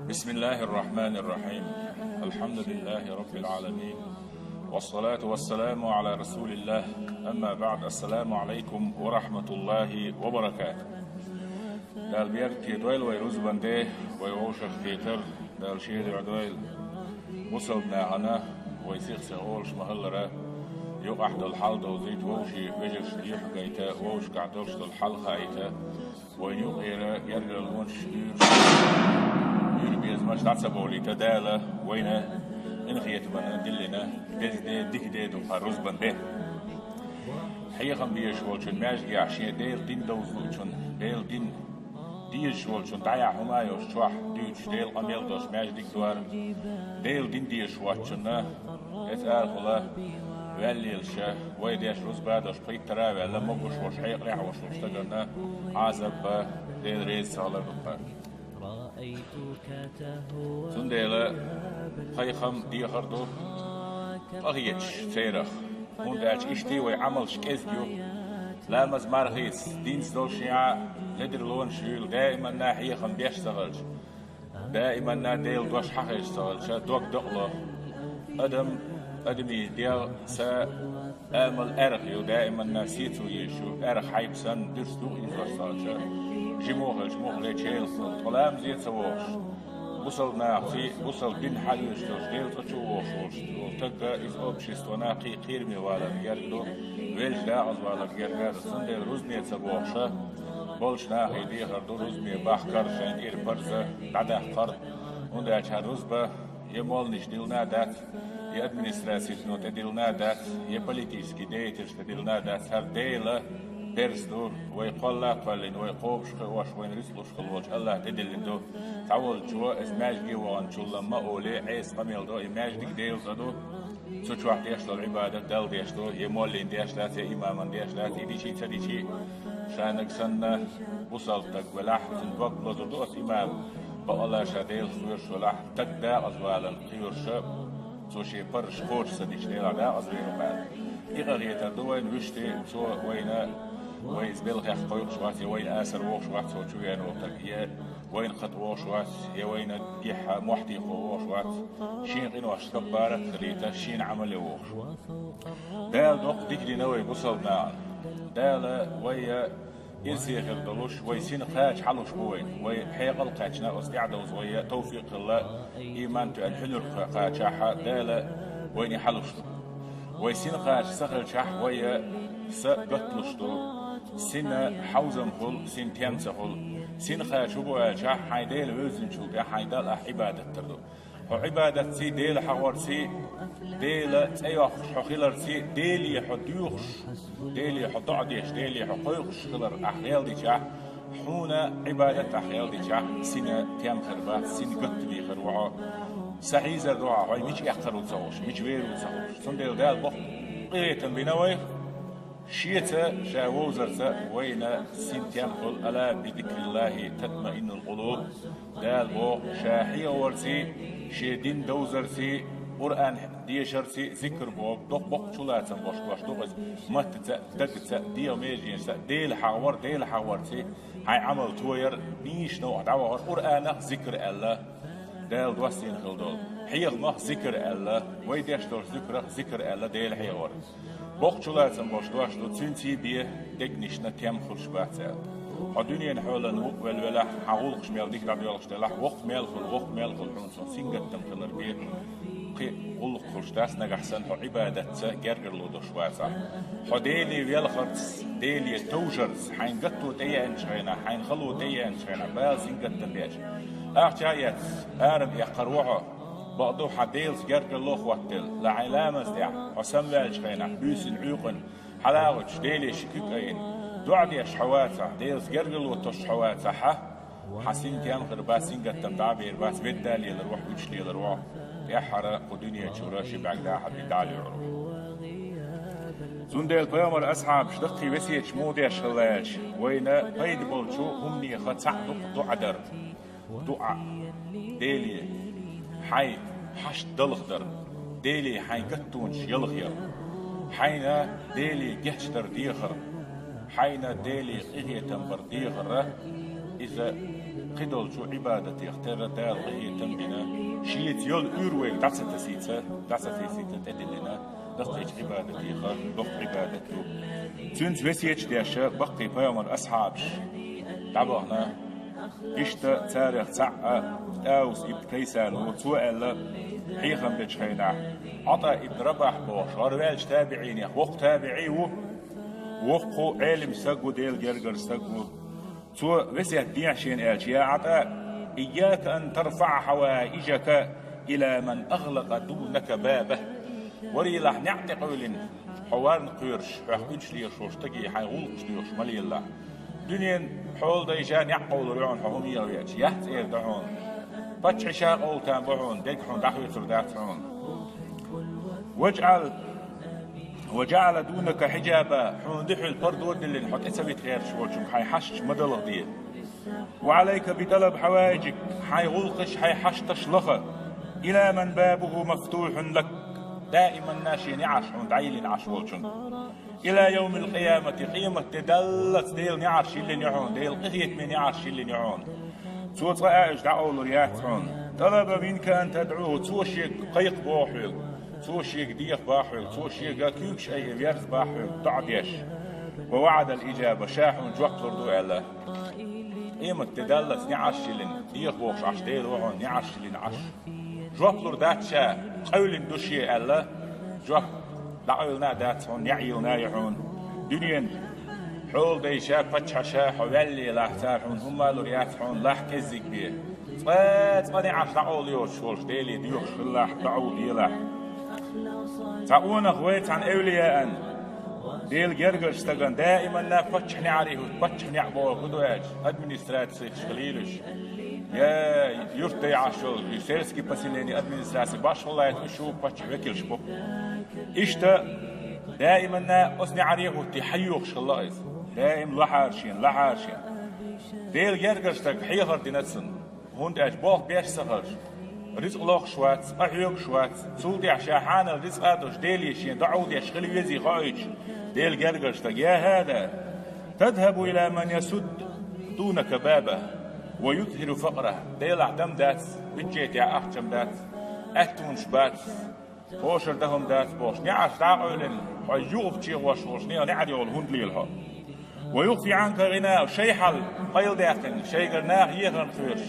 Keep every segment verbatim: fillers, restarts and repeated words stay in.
بسم الله الرحمن الرحيم. الحمد لله رب العالمين. والصلاة والسلام على رسول الله. أما بعد. السلام عليكم ورحمة الله وبركاته. Дала беркате дойла вай рузбан де, вай вовшах кхетар, Дала шеде дойла. Бусалба нахана, вай сих-сих олуш ма-хиллара, юкъахь долу хьал довзийта, вовшийн вежаршна юьхь гайта, вовшашкахь долуш долу хьал хаийта, вайна юкъера гергарлонаш, уьйраш, уьйр-безамаш дӀа ца бовлийта Дала вайна къинхетамна диллина деза де, дика де ду хӀара рузбан де. Хьехам безаш волчун маьждигехь шен Делан дин довза луучун, Делан дин дезаш волчун дӀаяхьа хӀума а йолуш чохь дуьйцуш, Делан къамел долуш маьждиг ду хӀара. Делан дин дезаш воцчунна, иза арахула ваьлла лелаш, вай деш рузба а долуш, пхийттара а ваьлла, могуш волуш, хьекъалехь а волуш волчу стаганна Ӏазап бан, Дела реза ца хилар ду-кх. Цундела пайхам дехар ду къахеташ церах, хӀунда аьлча иштта вай Ӏамалш кӀезиг ю. Ламаз, мархица, динца долу шен а ледарлонаш юйла, даиманна хьехам беш ца хилча, даиманна Делан дош хьахезаш ца хилча, дог дакъало. Адам, адамийн дегӀ са амал аьрха ю, даиманна сецо езаш ю, аьрха хьайба санна дуьрста юкъа йизош ца хилча, жимо хилча муххале чӀогӀа хила. Ткъа ламазе ца вогӀуш, бусалба нахаций, бусалба дин хьалоьцуш долуш, Делан цӀа чу а вогӀуш волуш волу стаг, иза обществона кхин кхераме валар герга ду, велча дакъаза валар герга ду. Цундела рузбане ца богӀуш болчу нахе дехар ду рузбане бахкар, шайна тӀера парз дӀадаккхар, хӀунда аьлча хӀара рузба я молланаш диллина а дац, я администрацино тӀедиллина а дац, я политически деятелашна тӀедиллина а дац, хӀара Делан парз ду, вай кхолла а кхоьллина, вай кхобуш а кхиош, вайна рицкъ луш хилла волчу АллахӀа тӀедиллина ду. Цхьаволчо иза маьждиге ваханчул а ма олий, Ӏеса къамел до, и маьждиг Делан цӀа ду, цу чохь деш долу Ӏибадат Далла деш ду, я моллина деш дац, я имамна деш дац, и дичи а, ца дичи а, ша нагахь санна бусалба стаг велахь, цуьнан дог лазар ду оцу имама, бакъалла ша Делах кхоьруш велахь, стаг дакъаза валарна кхоьруш, цо шен парзаш кхочуш ца дича, Делахь дакъаза вер ву аьлла. И къахетар ду вайна вуьшта, цо вайна, вай иза белхех кхойкхуш вац, я вайна асар вогӀуш вац цо чу веана волу стаг, я вайна кхатӀа вогӀуш вац, я вайна гихь мохь тӀе кхо вогӀуш вац, шен къиношна каппарат а хилийта, шена Ӏамале вогӀуш. Дала доккха дика дина вай бусалба нахана. Дала вай ирсе хир долуш, вай сина кхача хьалуш бу вай. Вай хьекъал кхаьчна, оцу тӀаьхьадовза вай товфикъ хилла, иман тоьъна хьуьнар кхачахь а, Дала вайна хьалуш ду. Вай сина кхача ца хилчахь, вай са гаттлуш ду. Сина хьовзам хуьлу, сина тем ца хуьлу. Сина кхача хӀун бу аьлчахь, хьайн Дела вевзинчул тӀаьхьа хьайн Далла ахь Ӏибадат дар ду. Хьо Ӏибадатций, Дела хьахорций, Делан цӀе йоккхуш хьо хиларций, Деле хьо доьхуш, Деле хьо доӀа деш, Деле хьо кхойкхуш хилар ахь гӀелдичахь, хьуна Ӏибадат ахь гӀелдичахь, сина тем хир бац, сина гатта бийхар ву хьо. Са хьийзар ду хьо, хьо мича эккхар ву ца хууш, мича вер ву ца хууш. Цундела Дала боккха къинхетам бина вайх. Шеца, ша вовзарца вайна синтем хуьлу, «Ала би зикриллахи татмаиннул къулуб». Дала боху, ша хьехорций, шен дин довзарций, Къуръан дешарций зикр боху, доккха боккха чулацам бош дош ду иза. Маттаца а, дагца а, дегӀан меженашца а, Дела хьахор, Дела хьахорций, хьайн Ӏамал тояр, нийса новкъа дӀавахар, Къуръанах зикр аьлла. Дала доссийна хила долу. Хьехамах зикр аьлла, вай деш долчу зуькарах зикр аьлла, Дела хьехор. Боккха чулацам бош дош ду, цуьнций бен дегнашна тем хуьлуш бац аьлла. Хьо дуьненан хьолан вукху велла велахь, хьан гӀуллакхаш мел дика дӀадоьлхуш делахь, воккха мел хуьлу, воккха мел хуьлу хьуна цунах сингаттам хилар бен. Кхин гӀуллакх хуьлуш дац нагахь санна хьо Ӏибадатца гергарло долуш вацахь. Хьо Деле велхарца, Деле товжарца, хьайн гатто тӀееанчу хенахь, хьайн хало тӀееанчу хенахь, бала сингаттам беш. Ахча а эцна, арам эккхар ву хьо. Бакъду хьан Делаца гергарло а хӀоттаделла, ла хьайн ламаз тӀехь, хьо самаваьллачу хенахь, буьйсанна, Ӏуьйкъана, хьалагӀуьттуш, Деле ши куьг айина, доӀа деш хьо вацахь, Делаца гергарло тосуш хьо вацахь, хьан синтем хир бац, сингаттам дӀа а бер бац, ведда а лелар ву хьо, уьдуш лелар ву хьо, тӀаьххьара кху дуьнен чуьра ши бӀаьрг дӀа а хьабийтина дӀа а луьйр ву хьо. Цундела пайхамаран асхьабаш даккхий весеташ муха деш хилла аьлча, вайна пайда болчу хӀуманех цхьаъ ду-кх доӀа дар. ДуӀа, Деле хьайн хьашт далхадар, Деле хьайн гаттонаш ялхаяр, хьайна Деле гечдар дехар, хьайна Деле къинхетам бар дехар, иза Кхыдолчу Ӏибадатех терра Дала къахетам бина, шеца йолу уьйр вайга дӀа ца тасийца, дӀа ца тесийта тӀедиллина, даккхийчу Ӏибадатеха доккха Ӏибадат ду. Цуьнца весеташ деш баккхий пайхамар асхьабаш дӀабахана. Иштта царах цхьаъ а ТӀаус ибн Кайсан ву, цо аьлла, хьехам бечу хенахь, Ӏата ибн Рабахь бохуш, гӀараваьллачу табиӀинех воккха табиӀи ву, воккха Ӏелам стаг ву, Делан гергара стаг ву. Цо весет дехьа шена аьлча: «Я Ӏата, ийяка ан тарфаӀа хьаваижака ила ман агӀлакъа дунака бабах». Варийлахь, неӀ тӀекъевлина, хьо варна кхоьруш, хьох уьнаш лелош волчу стаге хьайн гӀуллакхаш доьхуш ма лелалахь. Дуьненан хьола дайша неӀ къовлур ю хьуна, хьо хӀума ян веача, яц эр дан хьуна. Паччахьаша къовлатан бу хьуна, дерг хьуна дӀахоьцур дац хьуна. Важъал, ва жаӀала дунака хьижаба, хьуна дуьхьал пардо а диллина, хьо тӀе ца вита гӀерташ волчуьнга хьайн хьашташ ма далха де. Ва Ӏалайка би талаб хьаваижик, хьайн гӀуллакхаш, хьайн хьашташ лаха, ила ман бабуху мафтухьун лак, даиманна шен неӀарш хьуна дӀайиллина Ӏаш волчуьнга. Ила йовмил къиямати, къематде даллалц Делан неӀарш йиллина ю хьуна, Делан къинхетаман неӀарш йиллина ю хьуна. Цо цкъа а уьш дӀакъовлур яц хьуна. Талаба минка ан тадӀуху, цо шега кхайкха боху хьоьга, цо шега деха боху хьоьга, цо шега куьйгаш айъа верза боху хьоьга доӀа деш. Ва ваӀадал ижаба, ша хьуна жоп лур ду аьлла. Къематде даллалц неӀарш йиллина, деха бохуш Ӏаш Дела ву хьуна, неӀарш йиллина Ӏаш. Жоп лур дац ша, къевлина ду шен аьлла, жоп дӀакъевлина а дац хьуна, неӀ йиллина ю хьуна. Дуьненан хьола дайша, паччахьаша хьо ваьллалахь, цара хьуна хӀумма а лур яц хьуна, лахь кӀеззиг бен. Цкъа, цкъа неӀарш дӀакъовла йоцуш волуш Деле доьхуш хилалахь, доӀа делахь. Цхьа къонах вай цхьана эвлияан, Делан гергарчу стагана даиманна паччахьан неӀаре хӀутту, паччахьан неӀ бохург ду аьлча, администраци хилийла уьш. Я юрт дай Ӏаш йолу, и сельский поселение администраци башхалла лайта уьш ву паччахьан векалш бу. Иштта даиманна оцу неӀаре хӀуттий хьайоьхуш хилла иза. Даим лахьара шена, лахьара шена. Делан гергарчу стага хьехар дина цунна. ХӀунда аьлча болх беш ца хилча, рицкъ лохуш вац, къахьоьгуш вац. Цул тӀаьхьа ша хьанал рицкъа а долуш Деле шен доӀа деш хила везий хоуьйтуш, Делан гергарчу стага: «Я хӀада, тадхьабу ила ман ясудду дунака баба, ва юзхиру факъра». Делахь дам дац, бюджетехь ахчам дац, аьттонаш бац, кошар дан хӀума дац бохуш, неӀарш дӀакъевлина, хьо юхапче гӀош волуш нехан неӀаре йолу хӀунда лела хьо? «Ва юхфи Ӏанка гӀина», шайн хьал къайладаьккхина, шайгара наха ехарна кхоьруш,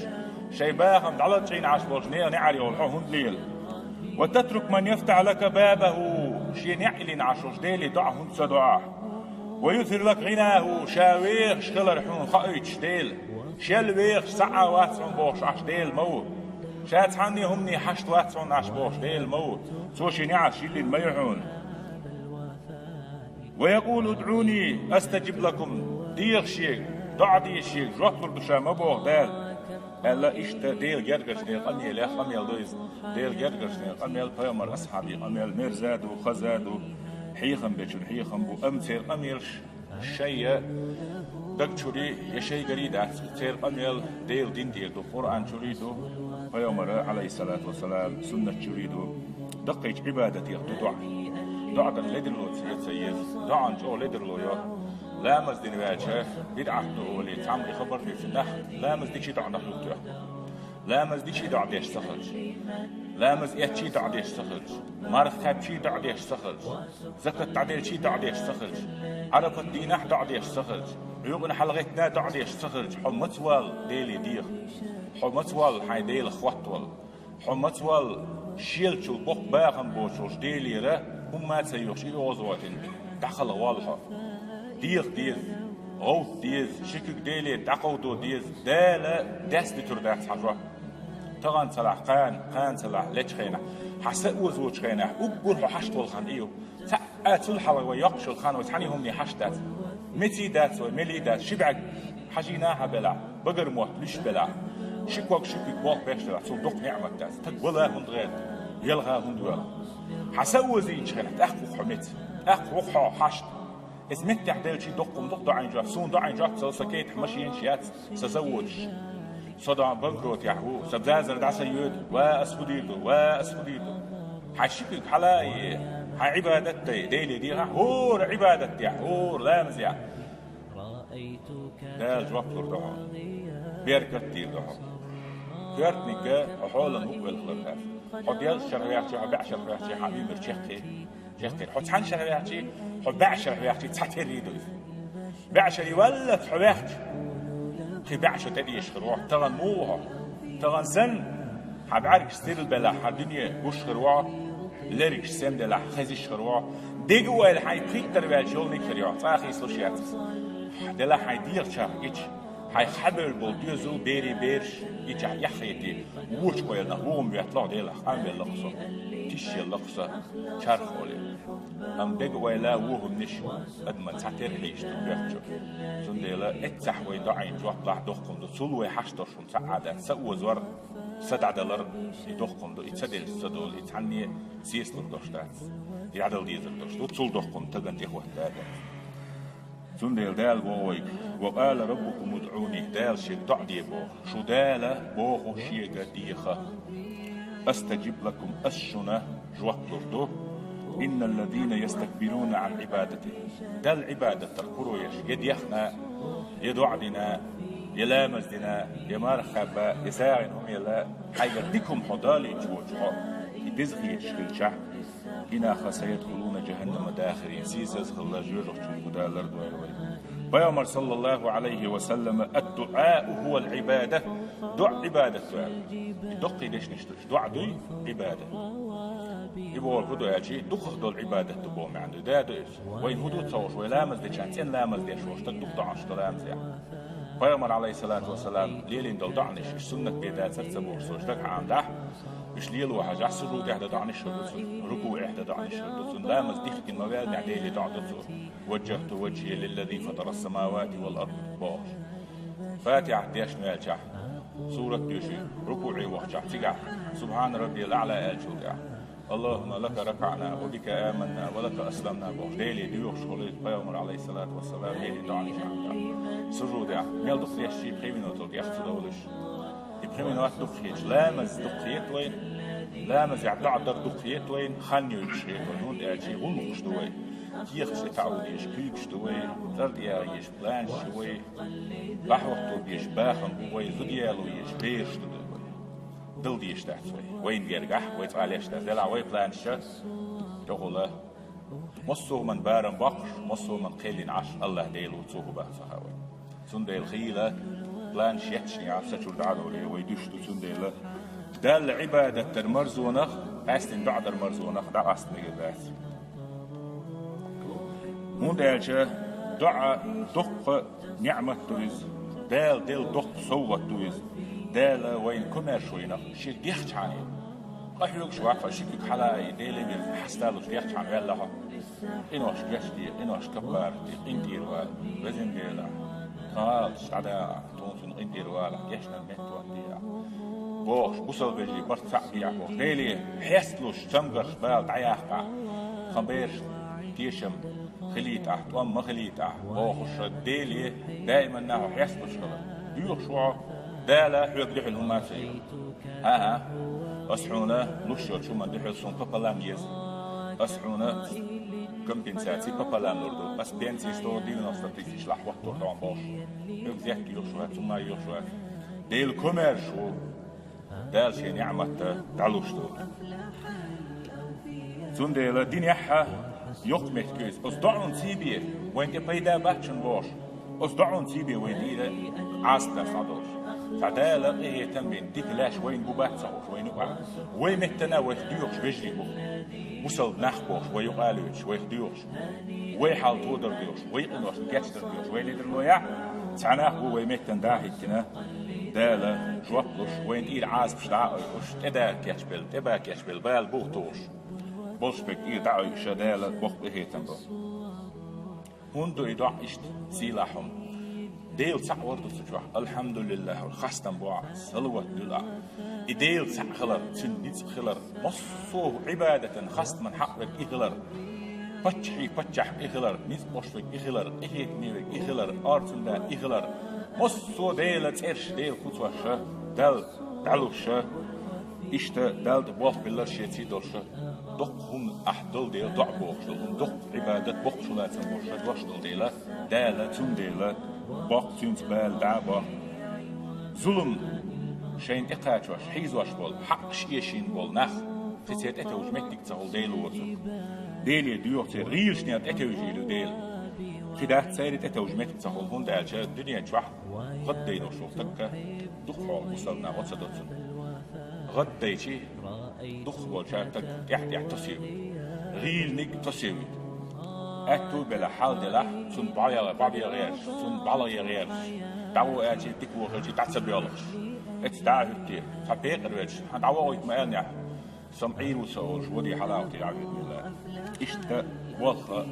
шайн бахам дӀалачкъийна Ӏаш болчу нехан неӀаре йолу хьо хӀунда лела? «Ва татрук ман яфтахь лака бабаху», шен неӀ йиллина Ӏаш волчу Деле доӀа хӀунда ца до ахь? «Ва юзхир лака гӀинаху», ша вехаш хилар хьуна хоуьйтуш Дела, шел вехаш цхьа а вац хьуна бохуш Ӏаш Дела ма ву. Ша цхьанне хӀумане хьашт вац хьуна Ӏаш бохуш Дела ма ву. Цо шен неӀарш йиллина ма ю хьуна. «Ва якъулу удӀуни астаджиб лакум», деха шега, доӀа де шега, жоп лур ду ша ма боху Дала, аьлла, иштта Делан гергарчу нехан къамелех къамел ду иза. Делан гергарчу нехан къамел, пайхамар асхьабийн къамел мерза а ду, хаза а ду, хьехам бечун хьехам бу, амма церан къамелаш шайн я даг чуьра, я шайгара дац, церан къамел Делан дин тӀера ду, Къуръан чуьра ду, пайхамара, Ӏалайхиссалату вассалам, суннат чуьра ду. Даккхийчу Ӏибадатех ду доӀа. ДоӀа дан ледарло ца, ца еза. ДоӀан чӀогӀа ледарло йо. Ламаз дина ваьлча, бидӀат ду олий, цхьамма и хабар дуьйцу нах, ламаз дичий доӀа нах юхатоьхна. Ламаз дичий доӀа деш ца хилча, ламаз эцчий доӀа деш ца хилча, марха кхаьбчий доӀа деш ца хилча, закат дӀаделчий доӀа деш ца хилча, Ӏарафат дийнахь доӀа деш ца хилча, Ӏуьйкъана хьалагӀеттина доӀа деш ца хилча, хьо маца валла Деле деха. Хьо маца валла хьайн Делах хоттавала. Хьо маца валла шелчул боккха бахам боцуш Делера хӀумма а ца йохуш, и оьзда ватина, дӀакхалха валла хьо. Деха деза, гӀовтта деза, ши куьг Деле дӀакховдо деза, Дала дестуьйтур дац хьан жоп. Тахана ца лахь, кхана, кхана ца лахь, лечу хенахь, хьан са озочу хенахь, уггар хьо хьашт волу хан и ю. Цхьа а цул хьалха вай йоккхуш йолу хан вай цхьаьна хӀумане хьашт дац. Меций дац вай, мелий дац, ши бӀаьрг хьажийна а хьан белахь, багара мотт луьйш белахь, ши ког, ши куьг болх беш делахь, цул дукха неӀмат дац. Стаг вала хӀунда гӀерта, велха хӀунда воьлху? Хьан са озийначу хенахь, тӀаккха ву хьо меца, тӀаккха ву хьо хьашт. Иза меттехь делчий доккха хӀума ду-кх доӀайн жоп. Суна доӀайн жоп ца ло, сан кайтахь машенаш яц, сан заводаш. Со дӀа банкротехь ву, сан базар дӀа ца йоьду, ва ас хӀун дийр ду, ва ас хӀун дийр ду? Хьайн ши куьг хьала а йе, хьайн Ӏибадат а дай, Деле дехахь, хӀора Ӏибадатехь, хӀора ламазехь Дала жоп лур ду хьуна. Беркат дийр ду хьо. Коьртаниг хьо хьолан мукъавелхалар дац. Хьо деза шарахь ваьхча, хьо баьӀ шарахь ваьхча, хьан уьмар чаккхе, чаккхе. Хьо цхьан шарахь ваьхча, хьо баьӀ шарахь ваьхча, цхьа терра ду иза. БаьӀ шарахь валлалц хьо ваьхча, кхин баьӀ шу тӀедеша хир ву. Тахана муха хьо? Тахана санна, хьан бӀаргаш сирла белахь, хьан дуьне гуш хир ву, лергаш сема делахь, хезаш хир ву. Дега а ваьлла хьайн пхийттара ваьлча йолниг хир йоах, цкъа а хийцалуш яц иза. Делахь хьайн дегӀа чарх гича, хьайх хьабевлла болу доьзал, берийн бераш, и чохь эхь хетий, вочу ойланах вугӀам ветталахь Делахь, къам веллакх со, тиш еллакх со, чарх олий. Амма дега а ваьлла ву хӀуманаш адаман цхьа терра хьийзаш ду коьртачу. Цундела эццахь вай доӀийн жоп лахь доккхун ду, цул вай хьашт долуш хӀума цхьа а дац, са озор, са дӀадалар, и доккхун ду, и ца делча ца долу, и цхьанне сецалур долуш дац, и дӀадала дезар долуш ду, цул доккхун таган тӀехӀотта дац. Цундела Дала боху вайга: «Ва къала раббукум удъуни», Дала шега доӀа де боху. Шу Дала боху шега деха. «Астаджиб лакум», ас шуна жоп лур ду. «Инналлазина ястакбируна ан ибадати». Далла Ӏибадат дар куро еш, я дехна, я доӀа дина, я ламаз дина, я марха хаьбба, я сагӀина хӀума елла, хьайгара дика хӀума хьо далийча воцу хьо, и деза хеташ хилчахь, «Инаха саядхулуна джаханнама дахирин», сийсаз хилла жоьжахати чу гудалар дойла вай. Пайхамар, саллаллаху алейхи ва саллама: «Ад-дуӀау хӀуал Ӏибада», доӀа Ӏибадат ду аьлла. И доккхий дешнаш ду, доӀа дуй Ӏибадат. И бохург хӀун ду аьлча, дукхах долу Ӏибадат ду боху маьӀна ду, да ду иза. Вайн хӀун ду ца хууш, вай ламаз дечарна цӀена ламаз деш волу стаг дукха доӀанаш ду ламазехь. Пайхамар, алейхиссалату вассалам, лелийна долу доӀанаш, уьш суннат бен дацара ца бохуш, со стаг хьаам дахь, уьш лело хьажахь, сужудехь дан доӀанаш хир ду цуьнан, рукуӀехь дан доӀанаш хир ду цуьнан, ламаз дихкина ма ваьллинехь Деле доӀа ду цо: «Ваджжахту ваджхия лиллази фатара самавати вал ард», – бохуш. Фатихьат дешна ваьлчахь, сурат доьший, рукуӀе вахчахь, цигахь «Субхьана раббиял аӀла» аьллачул тӀаьхьа «Аллахумма лака ракаӀна, ва бика аманна, ва лака асламна» бохуш, Деле доьхуш хилла иза Пайхамар, алейхиссалату вассалам, Деле доӀанаш хьаьнга. Сужудехь мел дукха дешча, пхи минотал тӀех ца довлуш. И пхи минот дукха хеташ, ламаз дукха хета вайна, ламазехь доӀа дар дукха хета вайна, хан йойтуш хета вайна, хӀунда аьлча гӀуллакхаш ду вай. Кехаташ тӀетаӀо дезаш куьйгаш ду вай, цӀардаягӀа езаш планаш ю вай, дӀахӀотто дезаш бахам бу вай, зуда яло езаш бераш ду вай. Дала дезаш дац вай. Вайна гергахь, вай цкъа леш дац. Делахь вай планаш чохула. Массо а хӀуман барам боккхуш, массо а хӀуман кхеллина Ӏаш, АллахӀ Дела ву, цо хӀун бац ца хаьа вай. Цундела хийла, планаш етташехь, са чуьра дӀа а довлий, вай дуьш ду цундела. Далла Ӏибадат дар марзонах, къаьстина доӀа дар марзонах дӀакъаста мегар дац. ХӀунда аьлча доӀа доккха ниӀмат ду иза, Дала делла доккха совгӀат ду иза. Дала вайна комаьршонах шега дехчахьана, къахьоьгуш вац хьо, ши куьг хьала а йина, Деле вирзина хьасталуш дехчахьана ваьлла хьо. Къинош гечде, къинош каппарат де, къинтӀера вала, везан Дела, тхалаш дӀадагӀа, тхуна цуьнан къинтӀера валахь, гечдан меттан де ахь. Бохуш, бусалба вежарий барт цхьаъ бехьа бохуш, Деле хьесталуш, цамгарш бала дӀаяккха, тхан бераш тешам хилийтахь, тӀом ма хилийтахь, бохуш, Деле даиманна хьо хьесталуш хилар. Доьхуш ву хьо, Дала хьоьга дуьхьал хӀума а ца йо. ХӀан-хӀа, ас хьуна луш йолчу хӀуман дуьхьал суна пополам еза. Ас хьуна компенсаци пополам лур ду. Ас пенси сто девяносто тысяч лахь хӀоттур ду хьуна бохуш. Хьоьга зетта йохуш вац, хӀума а йохуш вац. Дела комаьрша ву, Дала шен ниӀмат дӀалуш ду. Цундела динехь а йоккха меттиг ю иза. Оцу доӀанца бен вайна тӀе пайда бац шуна бохуш, оцу доӀанца бен вай дийра Ӏазап дац схьадолуш. Цхьа Дала къинхетам бина, дика лаьш вайна бу бац ца хууш, вайна юкъахь. Вай меттана вайх доьхуш вежарий бу. Бусалба нах бохуш, вай юкъа а лоьцуш, вайх доьхуш. Вай хьал тодар доьхуш, вай къиношна гечдар доьхуш, вай ледарло яхь. Цхьа нах бу вай меттана дӀа а хӀиттина, Дала жоп луш, вайна тӀера Ӏазапаш дӀа а ойхуш, тӀе дара кечбелла, тӀе бара кечбелла бала бух тухуш. Болуш берг тӀера дӀа а ойхуш, Дала боккха къинхетам бо. ХӀунда ду и доӀа иштта сийлахь хӀума? Дела цхьаъ вар ду цу чохь. АлхьамдулиллахӀ, хастам бо ахь, салават дуьллу ахь. И Дела цхьаъ хилар, цуьнан ницкъ хилар, массо а Ӏибадатан хастаман хьакъ верг и хилар, паччахьий паччахь и хилар, ницкъ беш верг и хилар, къинхетаме верг и хилар, орцунда и хилар, массо а Делан цӀераш Дела куцош, Далла дӀалуш, иштта Далла тӀе болх биллар шеца долуш, доккха хӀума ахь долу дела доӀа бохуш долу хӀума, доккха Ӏибадат боккхачу лацам бохуш дош долу дела, Дала цундела боккха цуьнца бала дӀа а бо. Зулам шайна тӀекхачош, хьийзош болу, хьакъаш эшийна болу нах, кхин церан тӀетевжа меттиг ца хуьлу Дела воцург. Деле доьху церан гӀийлашна тӀетевжийла Дела. Кхин дац церан тӀетевжа меттиг ца хуьлу, хӀунда аьлча дуьнен чохь гӀаддайна долуш волу стаг дукха хьолахь бусалба нах гӀо ца до цунна. ГӀаддайчи, дукха болчара стаг тӀаьхь-тӀаьхьа тосийла. ГӀийланиг тосийла. Аьтту а белахь, хьал делахь, цунна бӀо яла, бӀо бегӀераш, цунна бӀаьла егӀераш. ДӀагӀо аьлчи, дика вохилчи, дӀа ца боьлхуш. Эцу дӀа а хӀуьттий, цхьа пекъар веача, хьан дӀавохуьйту ма аьллинехь, со Ӏийр ву со олуш, ваде хьалавахийтий дӀавоьду милла. Иштта болх а,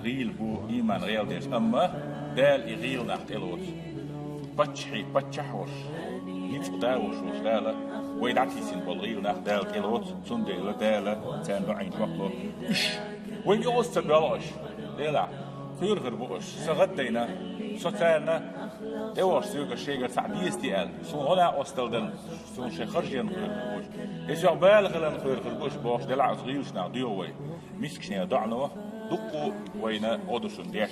гӀийла бу, ийман гӀелдеш, амма Дала и гӀийла нах тӀелоцу. Паччахьий паччахь а волуш, ницкъ да а волуш волчу Дала, вай дӀатийсина болу гӀийла нах Дала тӀелоцу, цундела Дала царна доӀийна жоп ло. Уьш, вайна юкъаза ца боьлху аша, Делахь, кхоьрухур бу аша, со гӀаддайна, со царна тӀевахаш соьгара шайгара цхьаъ деза те аьлла, суна гӀо накъосталла дан, суна шайн харженна кхоьрухур бу аша. Иза йохь бала хиларна кхоьрухур бу аша бохуш, Делахь, оцу гӀийлачу нах доьху вай. Мискачийн доӀано дуккха а вайна гӀо ду шуна деш.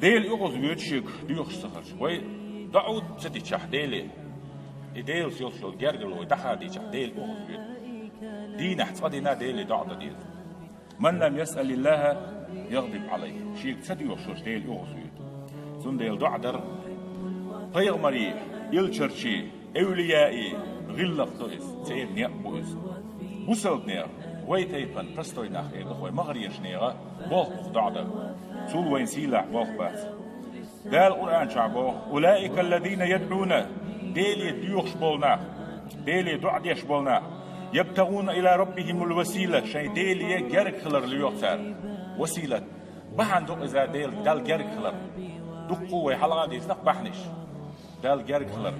Дела оьгӀаз воьду шега доьхуш ца хилча. Вай доӀа ца дичахь Деле, и Делаца йолуш йолу гергарло вай дӀахадийчахь, Дела оьгӀаз воьду. Дийнахь цкъа дина Деле доӀа дан деза. «Ман лам ясъалиллаха ягӀдиб Ӏалайхи». Шега ца доьхуш волчу Дела оьгӀаз воьду. Цундела доӀа дар пайхамарийн, элчанийн, эвлияийн гӀиллакх ду иза, церан некъ бу иза. Бусалба нехан, вай тайпана простой нах эр ду, вай магӀарерчу нехан болх бу доӀа дар. Цул вайна сийлахь болх бац. Дала Къуръан чохь боху: «Улаика аллазина ядӀуна», Деле доьхуш болу нах, Деле доӀа деш болу нах, «ябтагӀуна ила раббихимул васила», шайн Деле герга хилар лоьху цара. Василат. Бахьана ду иза Дела, Далла герга хилар. Дуккха а вай хьалха а дийцина бахьанаш. Далла герга хилар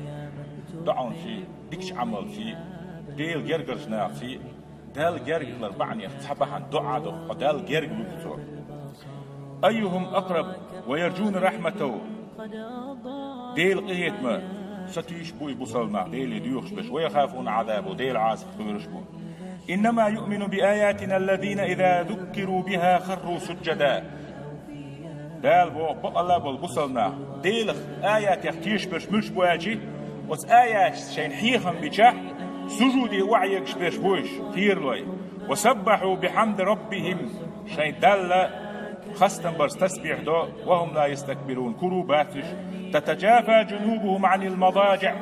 доӀанций, дикачу Ӏамалций, Делан гергарчу нахаций, Далла герга хилар бахьанех цхьа бахьана доӀа ду, хьо Далла герга вуьгу цо. «Айюхум акъраб ва ярджуна рахьматаху». Делан къинхетаме сатуьйсуш бу и бусалба нах, Деле доьхуш берш, «ва яхафуна Ӏазабаху», Делан Ӏазап кхоьруш бу. «Иннама юъмину би аятина аллазина иза зуккиру биха харру сужжада». Дала боху, бакъалла а болу бусалба нах, Делах аятех тешаш берш муьлш бу аьлчи, оцу аяташца шайна хьехам бичахь, сужуде охьаегаш берш бу уьш, кхералой. «Ва саббаху бихьамди раббихим», шайн Далла хастам барца тасбихь до, «ва хум ла ястакбирун», кур а бац уьш. «Татаджафа джунубухум Ӏанил мададжиӀ».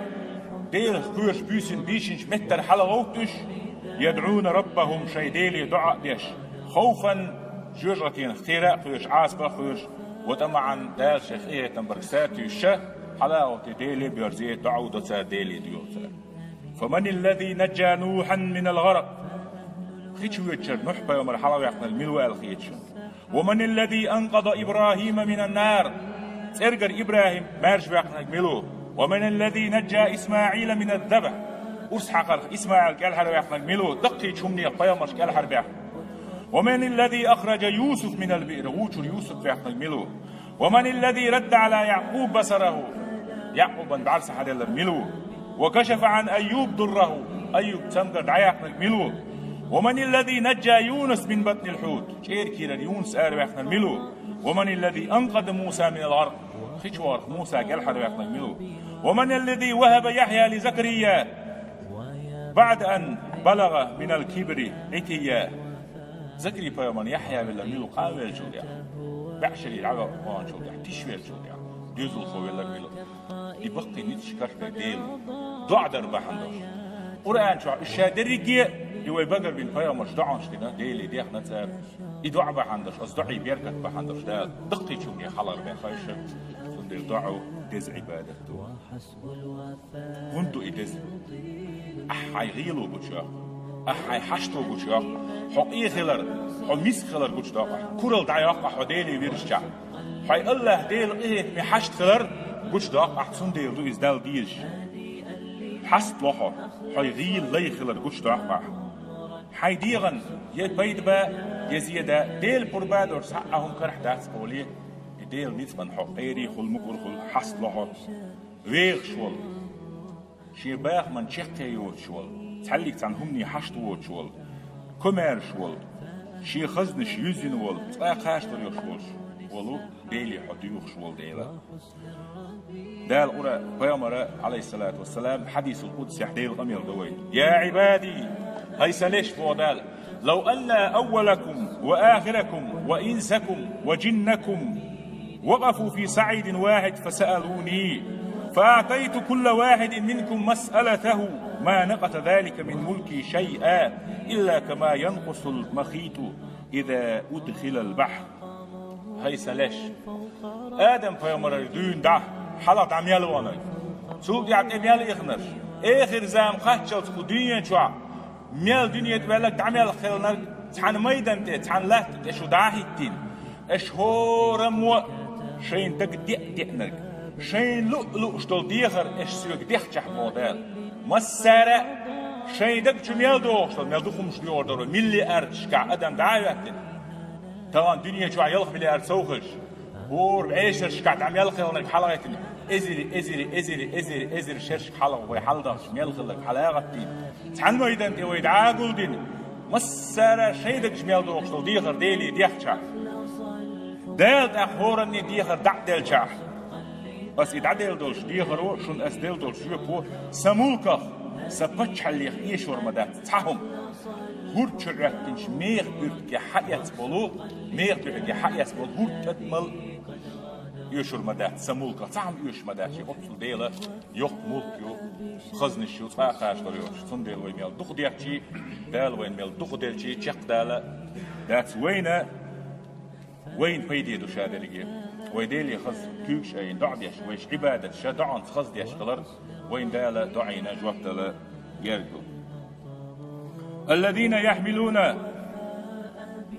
Делах кхоьруш буьйсанна бийшинчу меттара хьалагӀовтту уьш, «ядӀуна раббахум», шайн Деле доӀа а деш, «хавфан», жоьжахатенах кхера а кхоьруш, Ӏазапах а кхоьруш, «ва тамаӀан», Дала шайх къинхетам барца сатуьйсуш, хьалагӀовтте Деле а боьрзе, доӀа а до цара, Деле доьху цара. «Фаманиллази наджа Нухьан минал гӀаракъ». Хи чу воьдучара Нухь-пайхамар хьалагӀовттинарг мила ву аьлла хета шуна? «Ва маниллази анкъаза ИбрахӀима минан нар». ЦӀергара ИбрахӀим маьрша ваьккхинарг мила ву? «Ва маниллази наджа ИсмаӀила миназ забхь». Урс хьакхарх ИсмаӀил кӀелхьарваьккхинарг мила ву? Даккхийчу хӀуманех пайхамарш кӀелхьарбаьхна. «Ва маниллази ахраджа Юсуф минал биър». ГӀу чуьра Юсуп ваьккхинарг мила ву? «Ва маниллази радда Ӏала ЯӀкъуб басараху». ЯӀкъубан бӀаьрса хьаделларг мила ву? «Ва кашафа Ӏан Айюб дурраху». Айюб цамгар дӀаяьккхинарг мила ву? «Ва маниллази наджа Юнус мин батнил хьут». ЧӀеран кийрара Юнус араваьккхинарг мила ву? «Ва маниллази анкъаза Муса минал гӀаркъ». Хи чу вахарх Муса кӀелхьарваьккхинарг мила ву? «Ва маниллази вахаба Яхья ли Закария баӀда ан балагӀа минал кибри Ӏития». Закарий-пайхамарна Яхья велларг мила ву къанвеллачул тӀаьхьа? БӀешерий дӀаваханчул тӀаьхьа, тишвеллачул тӀаьхьа, доьзалхо велларг мила ву? И баккхий ницкъаш карахь Дела. ДоӀа дар бахьана долуш. Къуръан чохь уьш ша дерриге а, и вай багарбина пайхамарш доӀанаш дина, Деле дехна цара. И доӀа бахьана долуш, оцу доӀий беркат бахьана долуш Дала даккхийчунге хьалхара бен хайша, цундела доӀа деза Ӏибадат ду. ХӀунда ду и деза? Ахь хьайн гӀело гучуйоккху. Ахь хьайн хьашто гучуйоккху. Хьо къе хилар, хьо миска хилар гучудоккху ахь. Куралла дӀайоккху ахь хьо Деле вирзичахь. Хьайн АллахӀ Делан къинхетаме хьашт хилар гучудоккху ахь, цундела ду иза Далла дезаш. Хьаст ло хьо, хьайн гӀийла лай хилар гучудоккху ахь. Хьайн дегӀан я пайда ба, я зе да, Дела пурба а долуш цхьа а хӀума карахь дац олий, и Делан ницкъан хьо къерий хуьлу, мукӀар хуьлу, хьаст ло хьо. Вехаш волу, шен бахаман чаккхе йоцуш волу, цхьаьллиг цхьана хӀумане хьашт воцуш волу, комаьрша волу, шен хазнаш юьззина волу, цкъа а кхачалур йолуш волуш. волу, Деле хьо доьхуш волу Дела. Дала Къура-, пайхамара, алейхиссалату вассалам, хьадисул къудсехь Делан къамел ду вай: «Я Ӏибади, хӀай сан леш, боху Дала, лав анна аввалакум ва ахиракум ва инсакум ва джиннакум вакъафу фи саӀидин вахид фасаалуни, фаатайту кулла вахидин минкум масъалатаху, ма накъаса залика мин мулки шайъа, илла кама янкъусул махиту иза удхилал бахр». ХӀай сан леш, Адам-пайхамарера дуьйна дӀа, хьалха дӀа мел ваханарг, цул тӀаьхьа тӀе мел ихнарш, эхир зама кхаччалц кху дуьнен чохь мел дуьне тӀе ваьлларг, дӀа мел хилларг, цхьана майдан тӀе, цхьана латта тӀе шу дӀа а хӀиттийна, аша хӀораммо а шайна дага деа-деанарг, шайна луъ-луъуш долу дехар аша соьга дехчахь, боху Дала. Массара а шайн даг чу мел догӀуш долу, мел дукха хӀумнаш доьхур дара вай, миллиардашкахь адам дӀа а хӀоьттина. Тахана дуьне чохь ялх миллиард сов хилча, хӀора бӀешерашкахь дӀа мел хилларг хьалагӀаьттина, эзари, эзари, эзари, эзари, эзари шерашка хьалха вай хьаладахча, мел хилларг хьала а гӀаттийна, цхьана майдан тӀе вай дӀа а гулдина, массара а шайн даг чу мел догӀуш долу дехар Деле дехчахь, Дала тӀаккха хӀоранне дехар дӀа а делчахь, аса и дӀаделла долуш дехаро шуна аса делла долуш жоьпо сан мулках, сан паччахьаллех эшор ма дац цхьа хӀума. ХӀорда чу Ӏоьттинчу меха буьртиге хьаэцна болу, меха буьртиге хьаэцна болу хӀорда тӀадамал оьшур ма дац сан мулках, цхьа хӀума оьшуш ма дац. Шен оццул Дела йоккха мулк ю, хазнаш ю, цкъа а кхачалур йоцуш. Цундела вай мел дукха дехчий, Дала вайна мел дукха делчий, чекхдала дац вайна. Вайна пайде ду ша дерриге. Вай Деле хаза куьйгаш а айина доӀа деш, вайша Ӏибадат ша доӀанца хаза деш хилар, вайна Дала доӀина жоп дала герга ду. الذين يحملون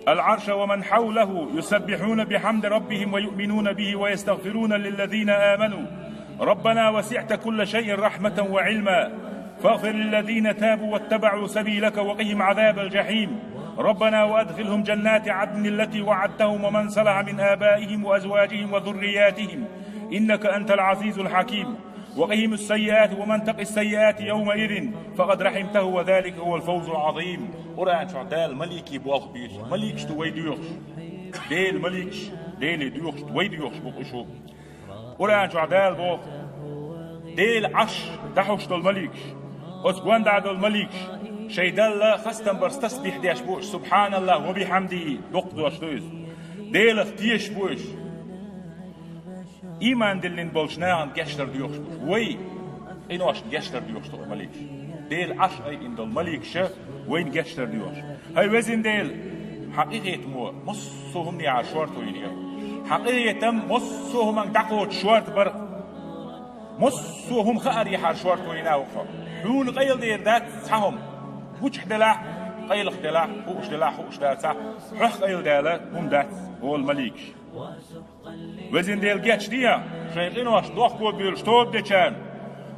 العرش ومن حوله يسبحون بحمد ربهم ويؤمنون به ويستغفرون للذين آمنوا ربنا وسعت كل شيء رحمة وعلما فاغفر للذين تابوا واتبعوا سبيلك وقهم عذاب الجحيم. ربنا وأدخلهم جنات عدن التي وعدتهم ومن صلح من آبائهم وأزواجهم وذرياتهم إنك أنت العزيز الحكيم. وقهم السيئات ومن تق السيئات يومئذ فقد رحمته وذلك هو الفوز العظيم. Къуръан чохь Дала маликийн болх буьйцу. Маликаш ду вай доьхуш. Делан маликаш, Деле доьхуш ду вай доьхуш бу-кх уьш. Къуръан чохь Дала боху: Делан Ӏарш дӀахьуш долу маликаш, оцу гонаха долу маликаш, шайн Далла хастам барца тасбихь деш бу уьш, субхьаналлахӀ ва бихьамдихӀи, доккха дош ду иза. Делах тешаш бу уьш. Ийман диллина болчу нахана гечдар доьхуш бу уьш. Вай къиношна гечдар доьхуш ду-кх маликаш. Делан Ӏарш айина долу маликаша вайна гечдар доьхуш. ХӀай везан Дела, хьан къинхетамо массо а хӀуманехьара шорта вайна яра. Хьан къинхетам массо а хӀуманга дӀакхочуш шорта бара. Массо а хӀума хаарехьара шорта вайна а ву хьо. Хьуна къайладер дац цхьа хӀума. Гучахь делахь а, къайлаха делахь а, хууш делахь а, хууш дацахь а, хьох къайладала хӀума дац, олу маликаш. Везан Дела, гечдехьа шайн къиношна дохко буьйлуш тоба дечарна,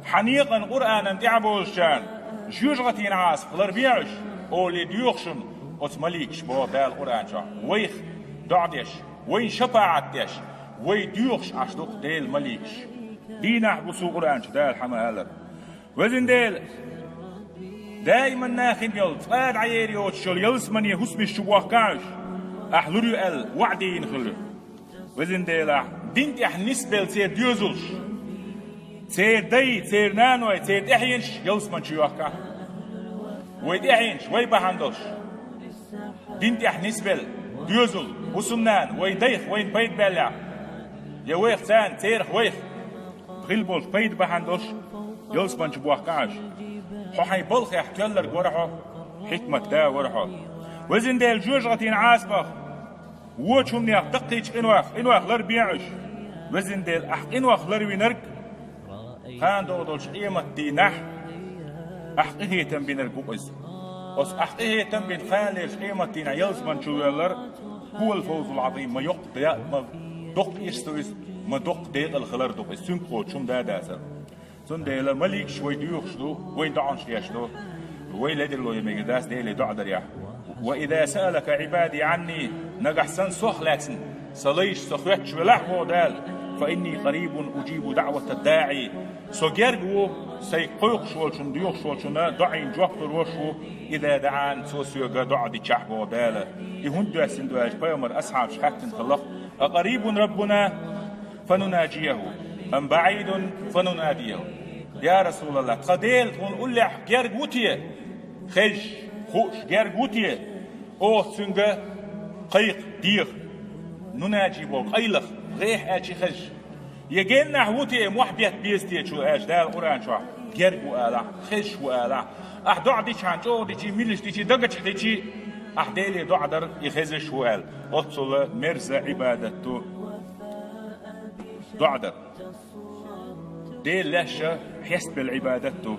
хьан некъан Къуръанан тӀаьхьа бозучарна, жоьжахатин Ӏазапах ларбе уьш, олий доьху шуна оцу маликаш, боху Дала Къуръан чохь. Вайх доӀа деш, вайна шапаӀат деш, вай доьхуш Ӏаш ду-кх Делан маликаш. Дийнахь, бусалба, Къуръан чу Дала хьан ма-аллара. Везан Дела, даиман нахана йолу, цкъа а дӀаер йоцуш йолу ялсамане хӀусамаш чу бохкахьа уьш, ахь лур ю аьлла, ваӀда дина хилла. Везан Дела, ахь дин тӀехь нисбелла церан доьзалш, церан дай, церан наной, церан тӀаьхьенаш ялсамани чу йохкахьа. Вай тӀаьхьенаш, вай бахьана долуш, дин тӀехь нисбелла доьзал, хӀусамнана, вай дайх, вайна пайда баьллехь, я вайх царна, церах вайх хила болчу пайда бахьана долуш, ялсамани чу бохкахьа уьш. Хьо хьайн балхехь тоьлларг вара хьо, хьикмат да вара хьо. Везан Дела, жоьжахатин Ӏазапах, вочу хӀуманех, даккхийчу къинойх, къинойх ларбе уьш. Везан Дела, ахь къинойх ларвинарг, кхана догӀу долчу къематдийнахь ахь къинхетам бинарг ву-кх иза. Оцу ахь къинхетам бина кханалерчу къематдийнахь ялсамани чу воьллар, хӀувал фавзул Ӏазим, ма йоккха де-, ма доккха ирс ду иза, ма доккха декъала хилар ду-кх иза, цуьнга кхочуш хӀума да дацара. Цундела маликаш вай доьхуш ду, вай доӀанаш деш ду, вай ледарло йо мегар дац Деле доӀа дарехь. «Ва иза саалака Ӏибади Ӏанни», нагахь санна сох лаьцна сан лайш со хоьттуш велахь, боху Дала, «фа инни къарибун уджибу даӀватад даӀи». Со герга ву, сайга кхойкхуш волчунна, доьхуш волчунна доӀина жоп лур волуш ву, «иза даӀан», цо соьга доӀа дичахь, боху Дала. И хӀунда доьссина ду аьлча, пайхамаран асхьабаша хаьттина хилла-кх, أقريب ربنا فنناجيه أم بعيد فنناديه. Я Расулаллах, тха Дела тхуна уллехь герга ву те? Хезаш, хууш герга ву те? Оха цуьнга кхайкха, деха. Нунаджи боху къайлаха, гӀехьа аьлча хезаш. Я геннахь ву те, мохь бетта беза те шу аьлча, Дала Къуръан чохь герга ву алахь, хезаш ву алахь. Ахь доӀа дичхьана, чӀогӀа дичи, милаш дичи, дагачохь дичи, ахь Деле доӀа дар, и хезаш ву аьлла. Оццула мерза Ӏибадат ду доӀа дар. Дела лаьшша хьестабелла Ӏибадат ду.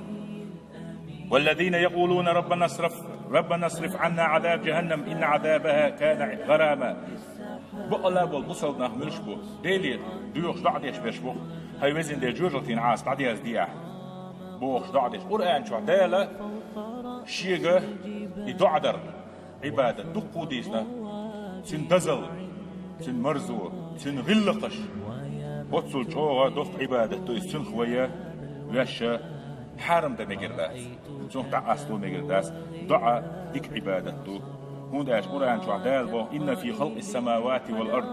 والذين يقولون ربنا اصرف ربنا اصرف عنا عذاب جهنم إن عذابها كان غراما. Бакъалла болу бусалба нах муьлш бу? Деле доьхуш доӀа деш берш бу. ХӀай везан Дела, жоьжахатин Ӏазап дӀаязде ахь, бохуш доӀа деш. Къуръан чохь Дала шега и доӀа дар, Ӏибадат дуккха а дийцина, цуьнан дозалла, цуьнан марзо, цуьнан гӀиллакхаш. Оццул чӀогӀа доккха Ӏибадат ду иза, цуьнах вай лаьшша хьарам дан мегар дац, цунах дӀакъасто мегар дац, доӀа дика Ӏибадат ду. ХӀунда аьлча Къуръан чохь Дала боху: إن في خلق السماوات والأرض,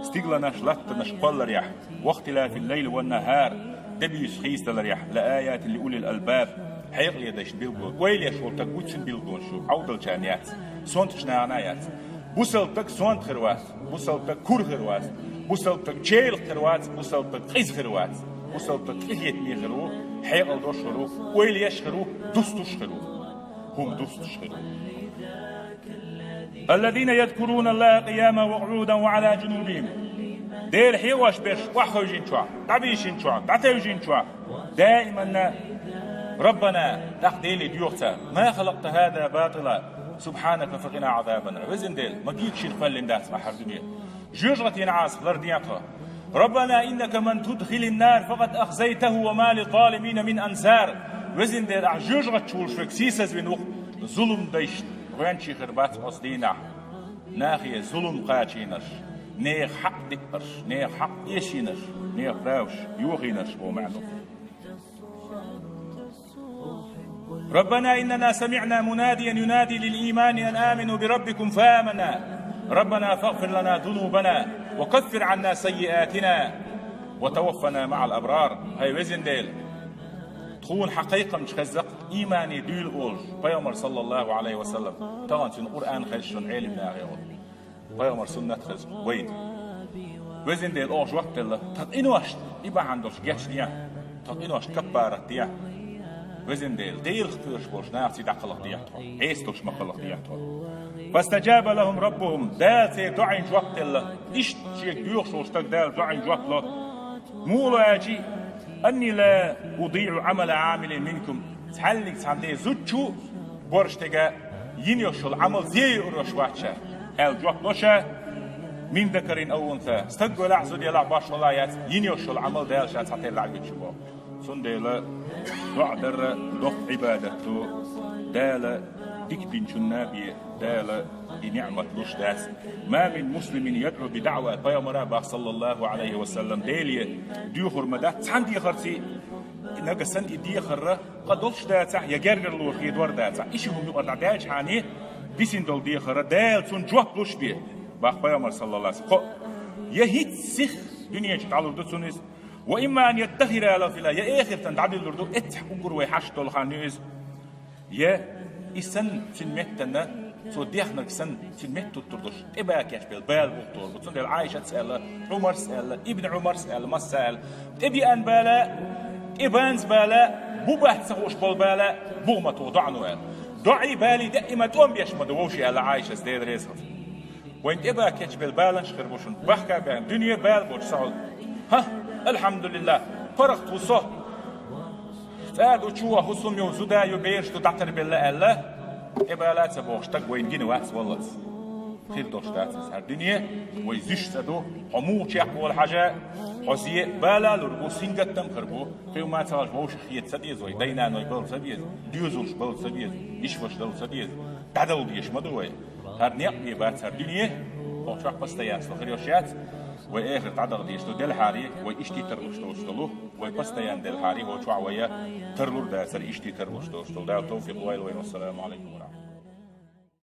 стигланаш, латтанаш кхолларехь, واختلاف الليل والنهار, де-буьйса хийцадаларехь, لآيات لأولي الألباب, хьекъале дайшна билгало. Ойла еш волу стаг вуй цуьнан билгалонаш ю, Ӏовдалчарна яц, сонтачу нахана яц. Бусалба стаг сонта хир вац, бусалба стаг кура хир вац, бусалба стаг чейлах хир вац, бусалба стаг къиза хир вац. Бусалба стаг къинхетаме хир ву, хьекъал долуш хир ву, ойла еш хир ву, дустуш хир ву. ХӀума дустуш хир ву. الذين يذكرون الله قياما وقعودا وعلى جنوبهم. Дела хьехош берш охьахевшинчохь, дӀабийшинчохь, дӀатевжинчохь, даиманна: ربنا, тӀаккха Деле доьху цара: ما خلقت هذا باطلا سبحانك فقنا عذاب النار. Везан Дела, ма гича шена кхоьллина дац ахь хӀара дуьне. Жоьжахатин Ӏазап лардехьа тхо. ربنا إنك من تدخل النار فقد أخزيته وما للظالمين من أنصار. Везан Дела, ахь жоьжахати чу волуш верг сийсазвина ву-кх, зулам дайшна гӀоьнчий хир бац оцу дийнахь. Нахе зулам кхачийнарш, нехан хьакъ диъарш, нехан хьакъ эшийнарш, нехан праваш йохийнарш боху маьӀна ду. ربنا إننا سمعنا مناديا ينادي للإيمان أن آمنوا بربكم فآمنا. ربنا فاغفر لنا ذنوبنا وكفر عنا سيئاتنا وتوفنا مع الأبرار. ХӀай везан Дела, тхуна хьан кхайкхамча хезза-кх иймане дуьйла олуш, Пайхамар, саллаллаху Ӏалайхи ва саллам, тахана цуьнан Къуръан хезча, шуна Ӏелим нахе гӀо. Пайхамар суннат хеза вайна. Везан Дела, оха жоп делла: тхан къиношна и бахьана долуш гечдехьа, тхан къиношна каппарат дехьа. Везан Дела, Делах кхоьруш болчу нахаца дӀакхалхадехьа тхо, Ӏеса долуш ма кхалхадехьа тхо. فاستجاب لهم ربهم, Дала церан доӀина жоп делла, иштта шега доьхуш волчу стага Дала доӀина жоп ло. Муха ло аьлча: أني لا أضيع عمل عامل منكم. Цхьаьнниг цхьана де зудчо борш тӀе йина йолуш йолу Ӏамал зе йоьур йолуш вац ша, аьлла жоп ло ша. من ذكر أو أنثى, стаг велахь, зуда елахь, башхалла яц, йина йолуш йолу Ӏамал Дала ша цхьатерра дӀа а вуьтуш боху. Цундела доӀа дарра доккха Ӏибадат ду, Дала дика бинчунна бен Дала и ниӀмат луш дац. ما من مسلم يدعو بدعوى, Пайхамара бах, саллаллаху Ӏалайхи ва саллам, Деле доьхур ма дац цхьана дехарций, нагахь санна и дехарра къа долуш дацахь, я гергарло хедор дацахь, и ши хӀума юкъара дӀадаьлчхьана, дисина долу дехарра Дала цунна жоп луш бен, бах Пайхамар, саллаллаху Ӏалайхи ва саллам. Кхо, я хӀинцца сиха дуьне чу дӀалур ду цунна иза, وإما أن يدخرها له في الآخرة, я эхартана дӀабиллур ду, эццахь уггар вай хьашт долу хан ю иза. Я и санна цуьнан меттана, цо дехнарг санна, цуьнан метта туттур долуш, тӀе бан кечбелла бала бухтор бу. Цундела Ӏайшас аьлла, Ӏумарс аьлла, Ибн Ӏумарс аьлла, масса аьлла: тӀе биъан бала, тӀе банза бала, бу бац ца хууш болу бала, буху ма туху доӀано аьлла. ДоӀий балий даима тӀом беш ма ду вовши аьлла Ӏайшас, Дела реза хуьлда. Вайн тӀе бан кечбелла баланаш хир бу шуна. Бахка бен, дуьне бала боцуш ца хьо. ХӀа, алхьамдулиллах, паргӀат ву со. ЦӀа ду, чу ваха, хӀусам ю, зуда ю, бераш ду, дӀатарбелла аьлла, тӀе бала ца бохуш стаг вайна гина вац валлалц. Хир долуш дац иза. ХӀара дуьне вай зуьш цӀа ду, хьо муха чекхвала хьажа, хьо зе бала лур бу, сингаттам хир бу. Кхин ма ца хьажа вовшах хета ца деза вай, дай-наной бала ца беза, доьзалш бала ца беза, йиш-ваша дала ца деза, дӀадала дезаш ма ду вай. ХӀара некъ бен бац хӀара дуьне, хӀокху чохь постоянство хир йолуш яц. Вай эхарт дӀадала дезаш ду делхьарий, вай иштта тарлуш долуш долу, вай постоянно делхьарий, хӀокху чохь вай тарлур дацара иштта тарлуш долуш долу. Дала тавфикъ лойла вайна. Вассаламу Ӏалайкум ва рахьматуллахӀ.